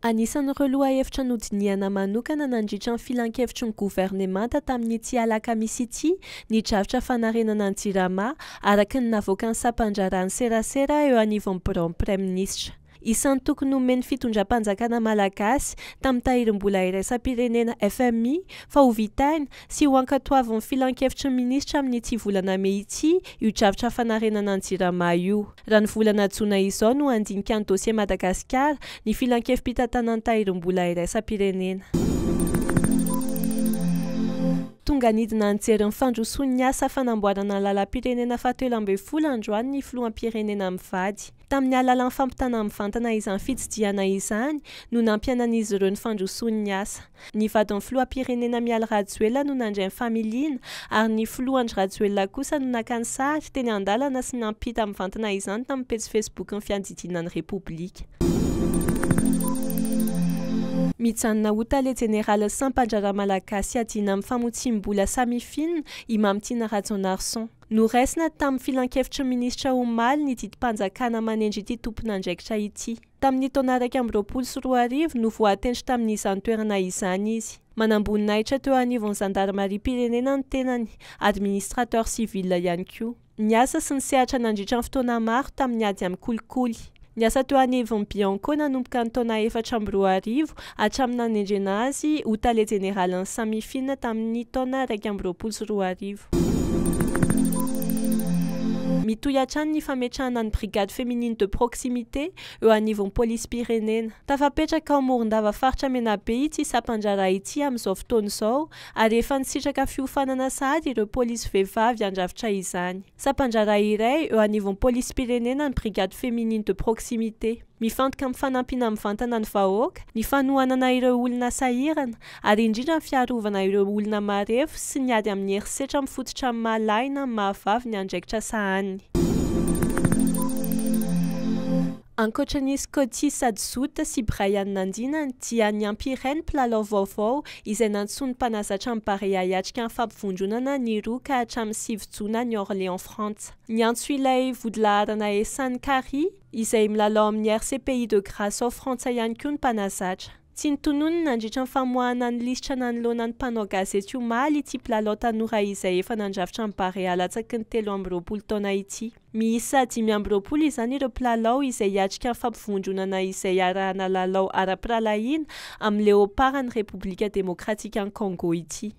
Anisan'ireo lohahevitra nodinihana manokana nandritra ny filankevitry ny governemanta tamin'ity alakamisy ity ny drafitra fanarenana ny Jirama, araka ny navoakan'ny sampandraharahan'ny serasera eo anivon'ny biraon'ny praiminisitra. Isan'ny tokony nomen'ny fitondram-panjakana malagasy tamin'ny tahirim-bola iraisam-pirenena FMI fa ho vitaina sy ho ankatoavin'ny filankevitry ny minisitra amin'ity volana mey ity io drafitra fanarenana ny Jirama io. Raha ny volana jona izao no handinika ny dosie Madagasikara ny filankevi-pitantanan'ny tahirim-bola iraisam-pirenena. Tonga nidina nijery ny fandrosoan'ny asa fanamboarana ny lalam-pirenena fahatelo ambin'ny folo androany ny filoham-pirenena mivady. Tamin'ny alalan'ny fampitana mivantana izany fitsidihana izany no nampiainan'izy ireo ny fandrosoan'ny asa. Ny vadin'ny filoham-pirenena Mialy Rajoelina no nandray ny familiana ary ny filoha Andry Rajoelina kosa no naka ny sary teny an-dalana sy nampita mivantana izany tamin'ny pejy Facebook-n'ny fiadidiana ny Repoblika. Mijanona ho tale jeneralin'ny sampan-draharaha malagasy iadiana amin'ny famotsiam-bola Samifin i Mamitiana Rajaonarison. Noraisina tamin'ny filankevitry ny minisitra omaly ny didim-panjakana manendry ity tompon'andraikitra ity. Tamin'ny taona 2021 no voatendry tamin'izany toerana izany izy. Manamboninahitra teo anivon'ny zandarimariam-pirenena ny tenany, administrateur civil ihany koa. Niasa sy nisehatra nandritra ny fotoana maro tamin'ny ady amin'ny kolikoly. Niasa teo anivon'ny Bianco nanomboka ny taona 2004 hatramin'ny nanendrena azy ho tale jeneralin'ny Samifin tamin'ny taona 2021. Mitohy hatrany ny fametrahana ny Brigade féminine de proximité eo anivon'ny polisim-pirenena. Tafapetraka ao Morondava faritra Menabe ity sampan-draharaha ity amin'izao fotoana izao ary efa nisitraka fiofanana sahady ireo polisy vehivavy handrafitra izany. Sampan-draharaha iray eo anivon'ny polisim-pirenena ny Brigade féminine de proximité. Mifantoka amin'ny fanampiana mivantana ny vahoaka, ny fanohanana ireo olona sahirana, ary indrindra ny fiarovana ireo olona marefo sy ny ady amin'ny herisetra mifototra amin'ny maha lahy na ny maha vavy ny andraikitra sahaniny. Ankoatra an'i Scotty Sadzout sy Brian Nandinany dia niampy iray ny mpilalao vaovao izay nantsoin'ny mpanazatra ny Barea hiatrika ny fampivondronana ny 2 ka hatramin'ny 9 jona any Orléans Frantsa. Niantso ilay vodilaharana Ehsan Kari izay milalao amin'ny RC Pays de Grasse ao Frantsa ihany koa ny mpanazatra. Tsy notononiny nandritra ny famoahana ny lisitra nanoloana ny mpanao gazety omaly ity mpilalao tanora izay efa nandrafitra ny Barea latsaky ny 23 taona ity. Miisa 25 izany ireo mpilalao izay hiatrika ny fampivondronana izay arahana lalao ara-pirahalahiana amin'ny Léopard an'ny Repoblika Demokratikan'i Congo ity.